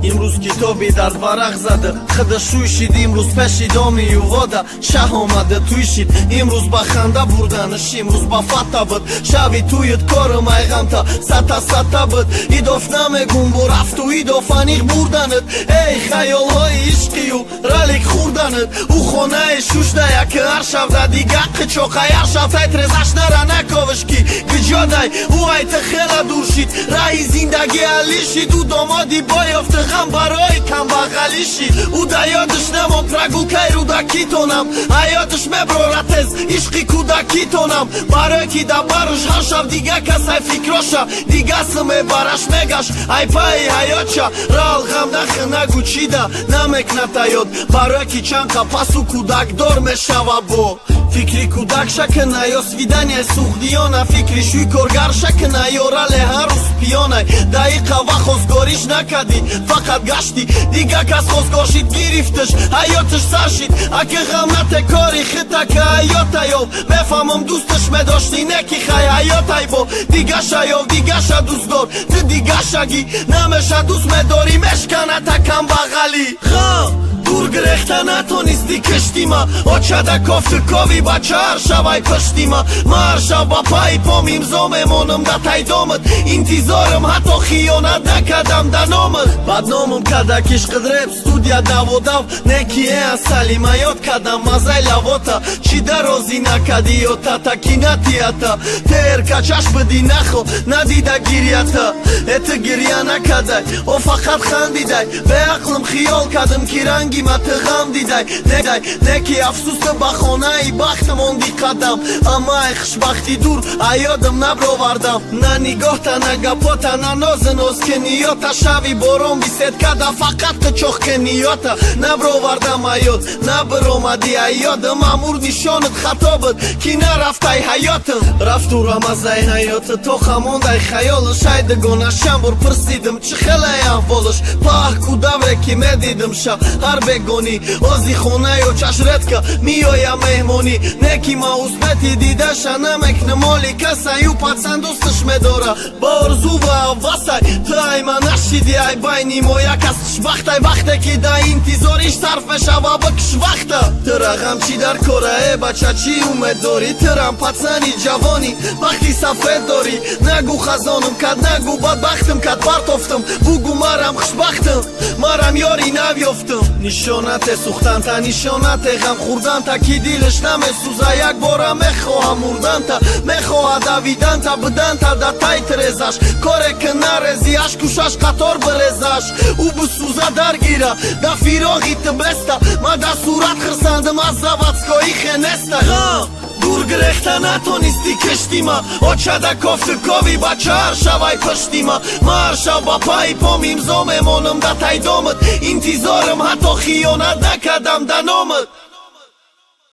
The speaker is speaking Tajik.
Имрӯз китоби дар варақ зада, худа шӯй шид. Имрӯз пеши доми ювода шаҳ омада туй шид. Имрӯз ба ханда бурданаш, имрӯз ба фата буд. Шави туют корум айғамта сата сата буд. Идоф намегум бо рафту идоф аниқ бурданат. Эй, хаёлҳои ишқию ралик хӯрданат. Ӯ хонаи шушдая, ки ҳар шав да дига қичоқай. Ҳар шав тайтрезаш нара, наковиш, ки гиҷодай. Ӯ айта хела дур шид, раҳи зиндагӣ алишид. Ӯ домоди боёфти, ғам барои камбағалӣ шид. Ӯ да ёдаш намон прогулкаи Рӯдакитонам. Ҳаёташ меброра тез ишқи кӯдакитонам. Барое ки да баруш ҳар шав дига касай фикроша, дига симебараш мегаш ай паи ҳаётша. Рал ғам нахи, нагу чида намекната ёд. Барое ки чанд пасу кӯдакдор мешава, бо фикри кӯдак шакина ё свидания суғдиёна. Фикри шӯй коргар шакина ё рале ҳар рӯз пиёнай. Даиқа ва хозгориш накардӣ, фақат гаштӣ. Дига кас хозгор шид, гирифташ, ҳаёташ сар шид. Аки ғам нате, кори хита ки ҳаёта ёб. Мефаҳмам, дӯсташ медоштӣ, не ки хай ҳаётай бо дигаша ёв, дигаша дӯстдор. Ту дигашагӣ намеша дӯст медорӣ, мешканата камбағалӣ. Ғам дур гирехта натонистӣ киштима. Очада кофту кови бача ҳар шавай пуштима. Ма ҳар шав ба пайи пом имзо мемонам да тайдомат. Интизорам, ҳатто хиёнат накардам да номат. Бадномам када кишқидреп студия даводав. Неки э асалима ёд кардам мазай лавота. Чӣ дарозӣ накардӣ ё тата ки натията? Терка чашм бидӣ, нахо надида гирьята. Э, ту гирья накардай, о фақат хандидай. Беақлим хиёл кардам, ки ранги ма ту ғам дидай. Недай неки афсӯс, ту ба хонаи бахт монди қадам. Амма ай хушбахтӣ дур аёдам набровардам. На нигоҳта, на гапота, на нозу нозкиниёта. Шави борон бисед када, фақат қичоқ киниёта. Набровардам аёд, набиромадӣ аёдам. Амур нишонат хато буд, ки нарафтай ҳаётам. Рафту рамазаи ҳаёта то хамондай хаёлаш. Шайдагона шамбур пурсидим, чӣ хелай аҳволаш. Паҳ ку давре, ки медидим ша ҳар бегонӣ. Ози хонаё чашредка миёя меҳмонӣ. Не ки ма усмети дидаша намекнам оли касаю. Пацан дӯсташ медора ба орзу ва ҳавасай. Ту ай ма нашиди, ай байни мо як кас хушбахтай. Вақте ки да интизориш сарф мешава, бикш вақта. Тира ғам чӣ дар кора, э бача, чӣ умед дорӣ? Тирам пацани ҷавонӣ, бахти сафед дорӣ. Нагу хазонам кад, нагу бадбахтам кад, партофтам. Бугу марам хушбахтам, марам ёри нав ёфтам. Нишонате сӯхтанта, нишонате ғам хӯрданта. Ки дилаш намесӯза, як бора мехоҳа мурданта. Мехоҳа давиданта, биданта да тай тирезаш. Коре ки нарези, ашкушаш қатор бирезаш. Ӯ бисӯза, даргира да фироғи ту беста. Ма да сурат хирсандам аз заводской хенеста. Ғам дур гирехта натонистӣ киштима. Очада кофту кови бача ҳар шавай пуштима. Ма ҳар шав ба пайи пом имзо мемонам да тайдомат. Интизорам, ҳатто хиёнат накардам да номат.